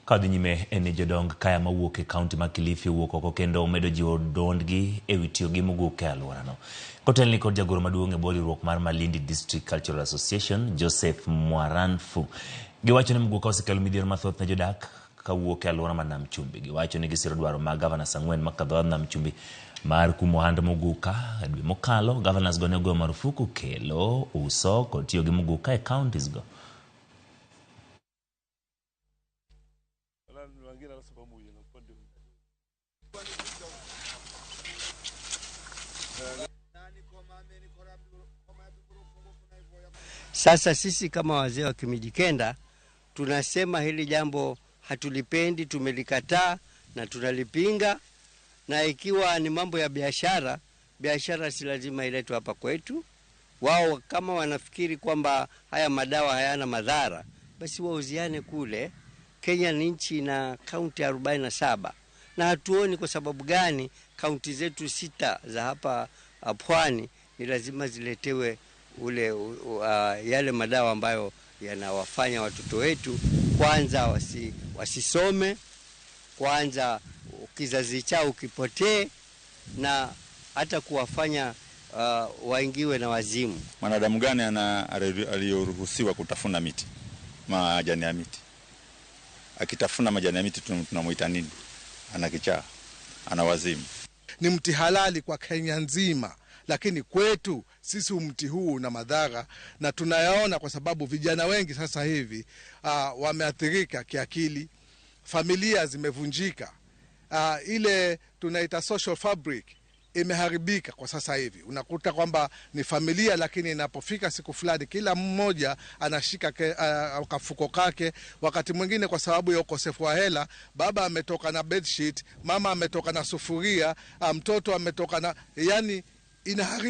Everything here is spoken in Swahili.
Kadhi nyime en ni jodong kaya mawuok e kaunti ma Kilifi owuok oko kendo omedo jiwo duondgi ewi tiyo gi muguka e alworano. Kotelni kod jagoro maduong' e bwo riwruok mar Malindi District Cultural Association, Joseph Mwaranfu. Giwacho ni muguka osekelo midhiero mathoth ne jodak kawuok e alwora ma Nam Chumbi. Giwacho ni gisiro dwaro mag gavanas ang'wen makadho Nam Chumbi mar kumo ohand muguka. E dwe mokalo, gavanas go ne ogoyo marufuku kelo, uso kod tiyo gi muguka e counties go. Sasa sisi kama wazee wa Kimijikenda tunasema hili jambo hatulipendi, tumelikataa na tunalipinga, na ikiwa ni mambo ya biashara, biashara si lazima iletwe hapa kwetu. Wao kama wanafikiri kwamba haya madawa hayana madhara, basi wauziane kule. Kenya ni nchi na kaunti 47 na hatuoni kwa sababu gani kaunti zetu sita za hapa pwani ni lazima ziletewe ule yale madawa ambayo yanawafanya watoto wetu kwanza wasisome, kwanza kizazi chao kipotee, na hata kuwafanya waingiwe na wazimu. Mwanadamu gani aliyoruhusiwa kutafuna miti, majani ya miti? Akitafuna majani ya miti tunamuita nini? Ana kichaa, ana wazimu. Ni mti halali kwa Kenya nzima, lakini kwetu sisi mti huu una madhara na tunayaona kwa sababu vijana wengi sasa hivi wameathirika kiakili, familia zimevunjika, ile tunaita social fabric imeharibika kwa sasa hivi. Unakuta kwamba ni familia, lakini inapofika siku fulani kila mmoja anashika kafuko kake. Wakati mwingine kwa sababu ya ukosefu wa hela, baba ametoka na bedsheet, mama ametoka na sufuria, mtoto ametoka na, yani inaharibu.